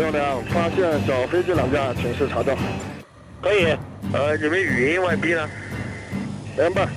重要的发现，找飞机两架请示查证。可以。呃，你们语音外宾呢？Remember.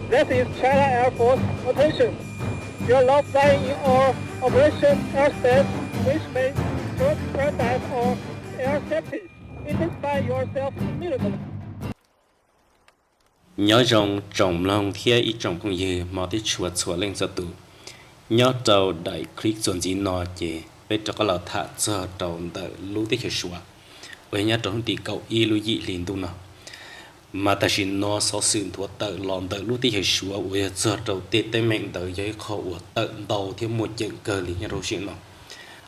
This is China Air Force. Attention. You are now flying in our operation airspace, which may pose threat to our air safety. Identify yourself immediately. Nyob zoo tsoom mloog thiab ib tsoom phooj ywg hmov thiab tshua txhua leej txhua tus. Nyob rau daim clip txuas ntxiv no ces peb rov qab los tham txog rau ntawm lub teb chaws Suav uas yog nyob rau hnub tim kaum ib lub yim hli ntuj no. Mas tam sim no xov xwm nthuav tawm los ntawm lub teb chaws Suav uas yog txog rau tej teeb meem ntawd yog ib qho uas tawm ntau thiab muaj ceem kawg li nyob rau sim no.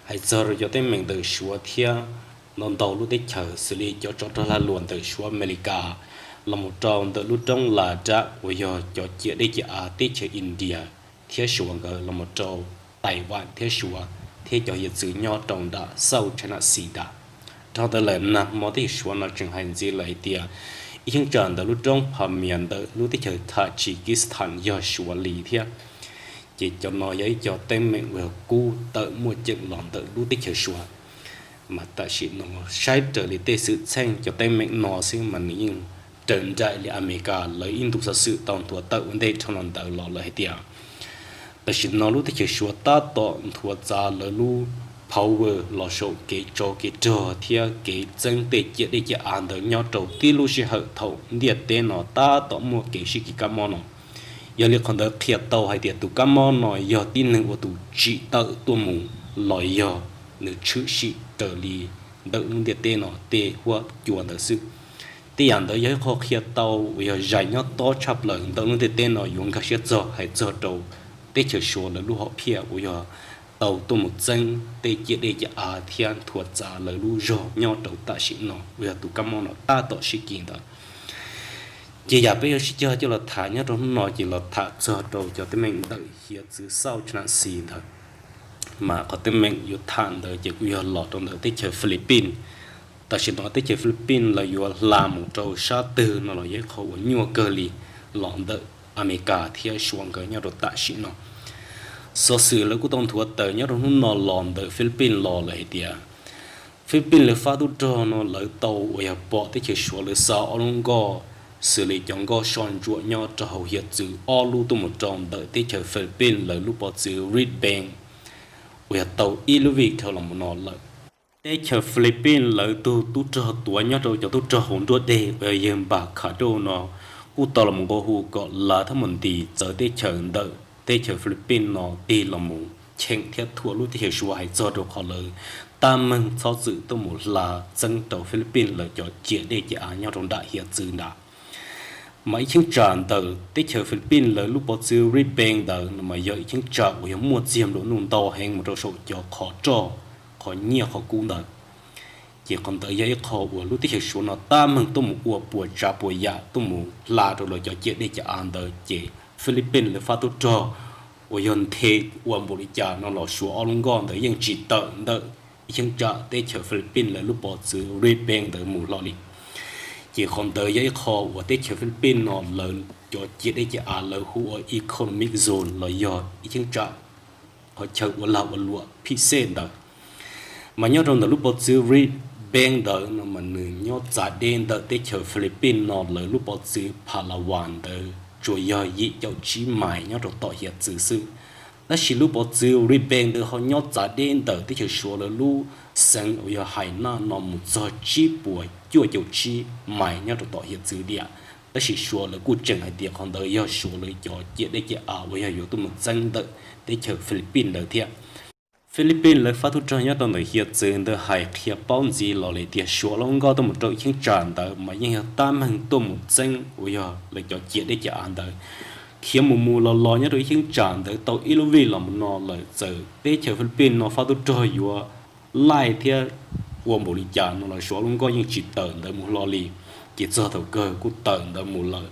Hais txog rau cov teeb meem ntawm Suav thiab ntau ntau lub teb chaws xws li cov tsov rog lag luam ntawm Suav Amelikas los mus rau ntawm lub roob Ladakh uas yog cov ciam dej ciam av teb chaws India thiab Suav nkawd los mus rau Taiwan thiab Suav thiab cov hiav txwv nyob rau nram South China Sea ntawd. Dhau ntawd lawm nag hmo teb chaws Suav no tseem hais ntxiv lawm hais tias ib cheeb tsam ntawm lub roob Pamir ntawm lub teb chaws Tajikistan yog Suav li thiab. Ces cov no yog ib co teeb meem uas yog kub tawm muaj ceem los ntawm lub teb chaws Suav. Mas tam sim no saib raws li tej xwm txheej cov teeb meem no xwb mas nws yeej raws nraim li Amelikas lawv ib ntu xov xwm tau nthuav tawm ua ntej dhau los ntawd los lawm hais tias tam sim no lub teb chaws Suav tab tom nthuav txav lawv lub power los saum kev tsov kev rog thiab kev txeeb tej ciam dej ciam av ntawd nyob rau tib lub sij hawm thaum ntiaj teb no tab tom muaj kev sib kis kab mob no. Yog li qhov ntawd qhia tau hais tias tus kab mob no yog tib neeg ua tus tsim tawm tuaj mus los yog nws tshwm sim raws li ntawm lub ntiaj teb no tej huab cua ntawd xwb. Tej yam ntawd yog ib qho qhia tau uas yog zais nyob tob tshaj plaws ntawm lub ntiaj teb no yuav nkag siab txog hais txog rau teb chaws Suav lawv lub hom phiaj uas yog tau tuaj mus txeeb tej ciam dej ciam av thiab nthuav txav lawv lub zog nyob rau tam sim no uas yog tus kab mob no tab tom sib kis ntawd. Ces yam peb yuav sib cog coj los tham nyob rau hnub no ces los tham txog rau cov teeb meem ntawm hiav txwv South China Sea ntawd. Mas qhov teeb meem yuav tham ntawd ces kuj yog los rau ntawm teb chaws Philippines. Tam sim no teb chaws Philippines lawv yuav hla mus rau sab twg no los yog ib qho uas nyuaj kawg li los ntawm Amelikas thiab Suav nkawd nyob rau tam sim no. Xov xwm lawv kuj tau nthuav tawm nyob rau hnub no los ntawm Philippines los lawm hais tias Philippines lawv fab tub rog no lawv tau uas yog pom teb chaws Suav lawv xa ob lub nkoj xws li cov nkoj soj ntsuam nyob rau hauv hiav txwv ob lub tuaj mus rau ntawm teb chaws Philippines lawv lub pov txwv Reed Bank uas yog tau ib lub vij dhau los mus no lawm. Teb chaws Philippines lawv tug tub rog tuav nyob rau cov tub rog hauv nruab deg uas yog yawg Npam Kham Doj no kuj tau los nqua hu kom lawv thab mus ntis txawv teb chaws ntawm teb chaws Philippines no tig los mus cheem thiab thuam lub teb chaws Suav hais txog rau qhov lawv tab meeg txhob txwm tuaj mus hla txeeb rau Philippines lawv cov ciam dej ciam av nyob rau nram hiav txwv ntawd. Mas ib cheeb tsam ntawm teb chaws Philippines lawv lub pov txwv Reed Bank ntawd no mas yog ib cheeb tsam uas yog muaj txiag nplua nuj ntau heev mus rau saum cov qhov roj, qhov nyiaj qhov kub ntawd. Ces qhov ntawd yog ib qho uas lub teb chaws Suav no tab meeg tuaj mus ua puas tsav puas yam tuaj mus hla rau lawv cov ciam dej ciam av ntawd ces Philippines lawv fab tub rog uas yog nthe ua npaum li cas no los Suav ob lub nkoj ntawd yeej tsis tawm ntawm ib cheeb tsam teb chaws Philippines lawv lub pov txwv Reed Bank ntawd mus hlo li. Ces qhov ntawd yog ib qho uas teb chaws Philippines no lawv cov ciam dej ciam av lawv hu ua economic zone los yog ib cheeb tsam qhov chaw ua lag ua luam phij xej ntawd. Mas nyob rau ntawm lub pov txwv Reed Bank ntawd no mas nws nyob txav deb ntawm teb chaws Philippines no lawv lub pov txwv Palawan ntawd tsuas yog yim caum tsib mais nyob rau tom hiav txwv xwb. Tab sis lub pov txwv Reed Bank ntawd ho nyob txav deb ntawm teb chaws Suav lawv lub xeev uas yog Hais Naj no mus txog tsib puas cuaj caum tsib mais nyob rau tom hiav txwv tiam. Tab sis Suav lawv kuj tseem hais tias qhov ntawd yog Suav lawv cov ciam dej ciam av uas yog yuav tuaj mus txeeb ntawm teb chaws Philippines ntawd thiab. Philippines lawv fab tub rog nyob rau ntawm hiav txwv ntawd hais qhia paub ntxiv los li tias Suav lub nkoj tuaj mus rau ib cheeb tsam ntawd mas yeej yog tab meeg tuaj mus txeeb uas yog lawv cov ciam dej ciam av ntawd. Khiav mus mus los los nyob rau ib cheeb tsam ntawd tau ib lub vij los mus no lawm txawm teb chaws Philippines no fab tub rog yuav laij thiab ua npaum li cas no los Suav lub nkoj yeej tsis tawm ntawd mus hlo li. Ces txog thaum kawg kuj tawm ntawd mus lawm.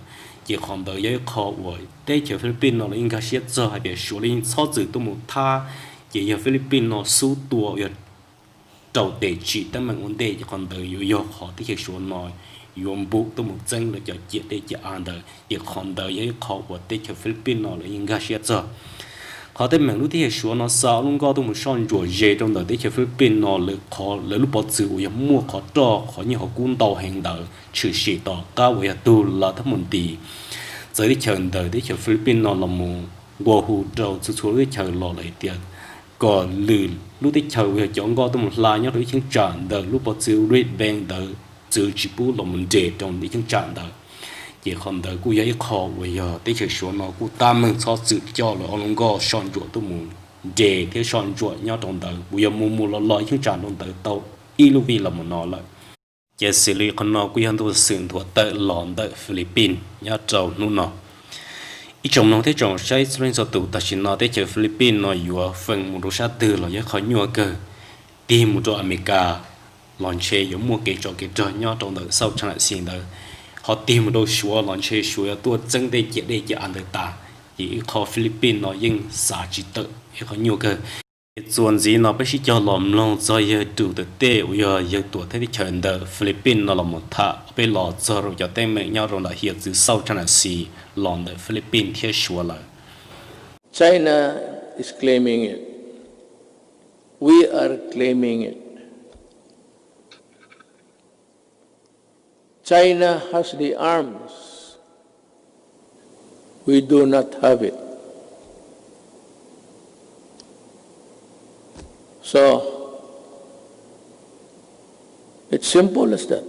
Ces qhov ntawd yog ib qho uas teb chaws Philippines no lawv yeej nkag siab txog hais tias Suav lawv yeej txhob txwm tuaj mus thab. Ces yog Philippines no xub tua yog rau tes tsim teeb meem ua ntej ces qhov ntawd yuav yog qhov teb chaws Suav no yuav npuj tuaj mus txeeb lawv cov ciam dej ciam av ntawd. Ces qhov ntawd yog ib qho uas teb chaws Philippines no lawv yeej nkag siab txog. Qhov teeb meem lub teb chaws Suav no xa ob lub nkoj tuaj mus soj ntsuam ze rau ntawm teb chaws Philippines no lawm, qhov lawv lub pov txwv uas yog muaj qhov roj qhov nyiaj qhov kub ntau heev ntawd tshwm sim tom qab uas yog tug lav thab mus ntis txawv teb chaws ntawm teb chaws Philippines no los mus nqua hu rau txhua txhua lub teb chaws los lawm tias kom lwm lub teb chaws uas yog cov nkoj tuaj mus hla nyob rau ib cheeb tsam ntawm lub pov txwv Red Bank ntawd txwv tsis pub los mus nres rau ib cheeb tsam ntawd. Ces qhov ntawd kuj yog ib qho uas yog teb chaws Suav no kuj tab meeg txhob txwm coj lawv ob lub nkoj soj ntsuam tuaj mus nres thiab soj ntsuam nyob rau ntawd uas yog mus mus los los ib cheeb tsam rau ntawd tau ib lub vij los mus no lawm. Ces xws li qhov no kuj yog ntu xwm nthuav tawm los ntawm Philippines nyob rau hnub no. Ib tsoom mloog thiab tsoom saib txhua leej txhua tus, tam sim no teb chaws Philippines no yuav feem mus rau sab twg los yog qhov nyuaj kawg, tig mus rau Amelikas los ntshe yuav muaj kev tsov kev rog nyob rau ntawm South China Sea ntawd, ho tig mus rau Suav los ntshe Suav yuav tuaj txeeb tej ciam dej ciam av ntawd tas. Ces ib qho Philippines no yeej xav tsis tawm, ib qho nyuaj kawg. Ces txuas ntxiv no peb sib cog los mloog txog yawg Duterte uas yog yawg tuam thawj teb chaws ntawm Philippines no los mus tham peb los txog rau cov teeb meem nyob rau ntawm hiav txwv South China Sea los ntawm Philippines thiab Suav lawm. China is claiming it. We are claiming it. China has the arms. We do not have it. So, it's simple as that.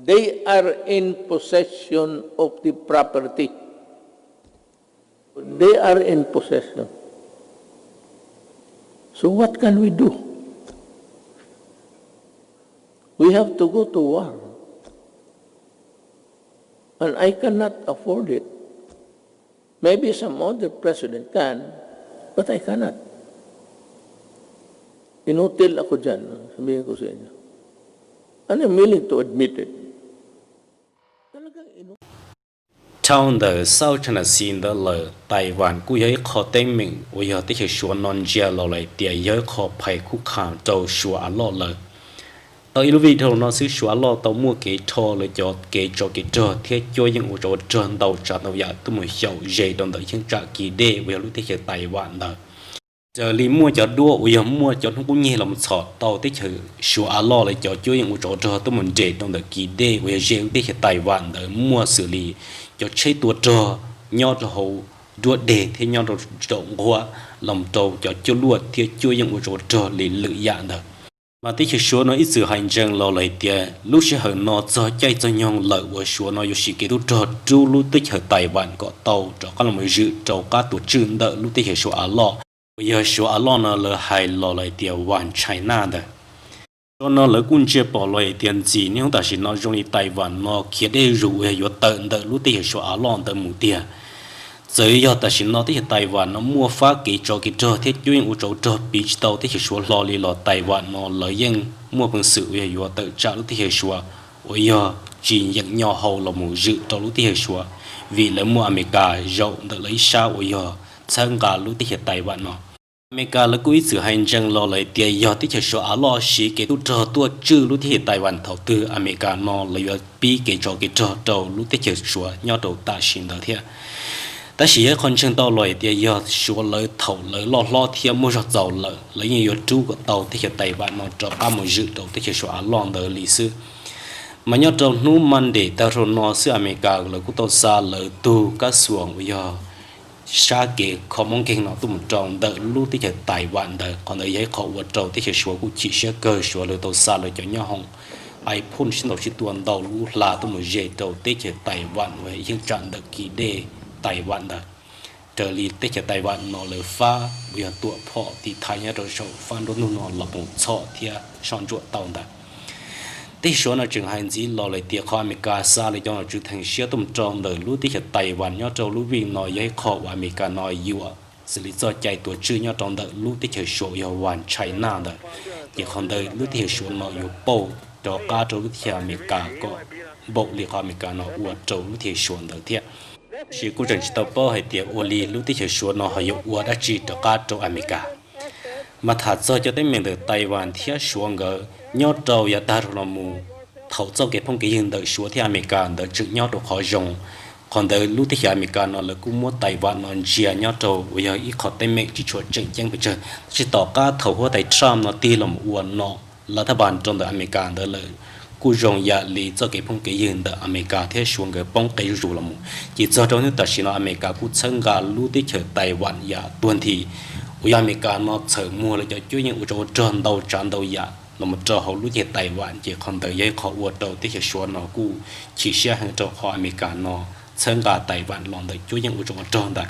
They are in possession of the property. They are in possession. So what can we do? We have to go to war. And I cannot afford it. Maybe some other president can, but I cannot. Inútil ak ko jan, and I'm willing to admit it. Dhau ntawm South China Sea ntawd lawm, Taiwan kuj yog ib qho teeb meem uas yog teb chaws Suav no ntsia los lawm tias yog ib qho phais khuj kham rau Suav av loj lawm. Tau ib lub vij dhau no xwb Suav av loj tau muaj kev rho lawv cov kev tsov kev rog thiab cuab yeej ua tsov rog ntau tsav ntau yam tuaj mus xyaum ze rau ntawm cheeb tsam kis dej uas yog lub teb chaws Taiwan ntawd. Raws li muaj cov duab uas yog muaj cov hnub qub nyiag los mus txhom tau teb chaws Suav av loj lawv cov cuab yeej ua tsov rog tuaj mus nres rau ntawm kis dej uas yog ze lub teb chaws Taiwan ntawd muaj xws li cov tsheb tua rog nyob rau hauv duab deg thiab nyob rau saum nqhuab los rau cov cuaj luaj thiab cuab yeej ua tsov rog li lwm yam ntawd. Mas teb chaws Suav no ib txwm hais ntsees los lawm tias lub sij hawm no txog caij txog nyoog lawm uas Suav no yuav siv kev tub rog rub lub teb chaws Taiwan kom tau rov qab los mus zwm rau qab tuam tswj ntawm lub teb chaws Suav av loj uas yog Suav av loj no lawv hais los lawm tias One China ntawd. Suav no lawv kuj ntsia pom los hais tias ntxim niaj hnub tam sim no zoo li Taiwan no khiav dej zus uas yog yuav tawm ntawm lub teb chaws Suav av loj ntawd mus tiag. Txawm yog tam sim no teb chaws Taiwan no muaj fab kev tsov kev rog thiab cuab yeej ua tsov rog piv tsis tau teb chaws Suav hlo li los Taiwan no lawv yeej muaj peev xwm uas yog yuav tawm tsam lub teb chaws Suav uas yog tsis yeem nyo hau los mus zwm rau lub teb chaws Suav, vim lawv muaj Amelikas zaum ntawm lawv ib sab uas yog txhawb nqa lub teb chaws Taiwan no. Amelikas lawv kuj ib txwm hais ntsees los lawm tias yog teb chaws Suav av loj siv kev tub rog tuaj tswj lub teb chaws Taiwan thaum twg Amelikas no lawv yuav pib kev tsov kev rog rau lub teb chaws Suav nyob rau tam sim ntawd thiab. Tab sis yog ib qho ntseeg tau los hais tias yog Suav lawv thaum lawv loj hlob thiab muaj zog txaus lawm lawv yeej yuav rub kom tau teb chaws Taiwan no rov qab mus zwm rau teb chaws Suav av loj ntawd li xwb. Mas nyob rau hnub Monday tag hlo no xwb Amelikas lawv kuj tau xa lawv tug kab xuas uas yog sab kev kho mob nkeeg no tuaj mus rau ntawm lub teb chaws Taiwan ntawd. Qhov ntawd yog ib qho ua rau teb chaws Suav kuj chim siab kawg, Suav lawv tau xa lawv cov nyoob hoom iPhone sib ntaus sib tua ntau lub hla tuaj mus ze rau teb chaws Taiwan uas yog cheeb tsam ntawm kis dej Taiwan ntawd. Raws li teb chaws Taiwan no lawv fab uas yog tuam phom tiv thaiv nyob rau saum fab nruab ntug no los mus txhom thiab soj ntsuam tau ntawd. Teb chaws Suav no tseem hais ntxiv los lawm tias qhov Amelikas xa lawv cov nom tswv theem siab tuaj mus rau ntawm lub teb chaws Taiwan nyob rau lub vij no yog ib qho uas Amelikas no yuam xws li txoj cai tuav tswj nyob rau ntawm lub teb chaws Suav uas yog One China ntawd. Ces qhov ntawd lub teb chaws Suav no yuav pauj rov qab rau lub teb chaws Amelikas kom npaum li qhov Amelikas no ua rau lub teb chaws Suav ntawd thiab. Tab sis kuj tseem tsis tau paub hais tias ua li lub teb chaws Suav no ho yuav ua dab tsi rov qab rau Amelikas. Mas tham txog cov teeb meem ntawm Taiwan thiab Suav nkawd nyob rau yav tag los mus, thaum txoj kev phooj kev ywg ntawm Suav thiab Amelikas ntawd tseem nyob rau qhov zoo, Qhov ntawd lub teb chaws Amelikas no lawv kuj muab Taiwan no ntsia nyob rau uas yog ib qho teeb meem tsis tshua tseem ceeb pes tsawg. Tab sis tom qab thaum huab tais Trump no tig los ua nom lav thaj npas rau ntawm Amelikas ntawd lawm, kuj zoo yam li txoj kev phooj kev ywg ntawm Amelikas thiab Suav nkawd poob qes zuj zus los mus. Ces txog rau hnub tam sim no Amelikas kuj txhawb nqa lub teb chaws Taiwan yam tuag nthi, uas yog Amelikas no txhawm muag lawv cov cuab yeej ua tsov ua rog ntau tsav ntau yam los mus rau hauv lub teb chaws Taiwan. Ces qhov ntawd yog ib qho ua rau teb chaws Suav no kuj chim siab heev rau qhov Amelikas no txhawb nqa Taiwan los ntawm cuab yeej ua tsov ua rog ntawd.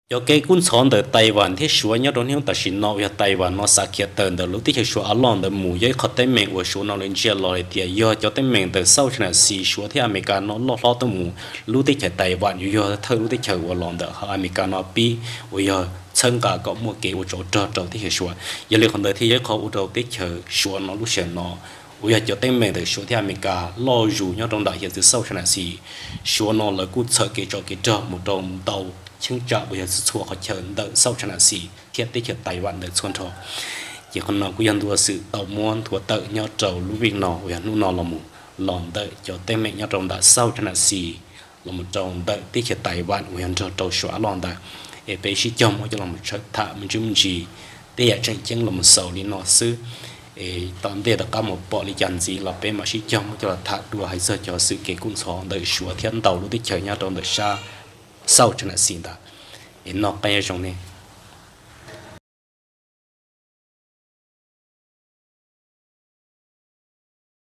Cov kev kub ntxhov ntawm Taiwan thiab Suav nyob rau hnub tam sim no uas yog Taiwan no xav khiav tawm ntawm lub teb chaws Suav av loj ntawd mus yog ib qho teeb meem uas Suav no lawv ntsia los hais tias yog cov teeb meem ntawm xauj tsa nam xis Suav thiab Amelikas no loj hlob tuaj mus, lub teb chaws Taiwan yuav yog thawj lub teb chaws uas los ntawm hauv Amelikas no pib uas yog txhawb nqa kom muaj kev ua tsov rog rau teb chaws Suav. Yog li qhov ntawd thiaj yog ib qho ua rau teb chaws Suav no lub sij hawm no uas yog cov teeb meem ntawm Suav thiab Amelikas loj zus nyob rau ntawm hiav txwv xauj tsa nam xis Suav no lawv kuj txhawm kev tsov kev rog mus rau ntau cheeb tsam uas yog txhua qhov chaw ntawm xauj tsa nam xis thiab teb chaws Taiwan ntawd txhua nrho. Ces qhov no kuj yog ntu xwm tau muab nthuav tawm nyob rau lub vij no uas yog hnub no los mus los ntawm cov teeb meem nyob rau ntawm xauj tsa nam xis los mus rau ntawm teb chaws Taiwan uas yog nrog rau Suav av loj ntawd. Es peb sib cog muab coj los tshawb tham me ntsis me ntsis, tej yam tseem ceeb los mus xaus li no xwb. Es tom ntej tom qab mus pom li cas ntxiv los peb mam sib cog muab coj los tham dua hais txog cov xwm kev kub ntxhov ntawm Suav thiab ntau lub teb chaws nyob rau ntawm sab xauj tsa nam xis ntawd. Es noj qab nyob zoo nej.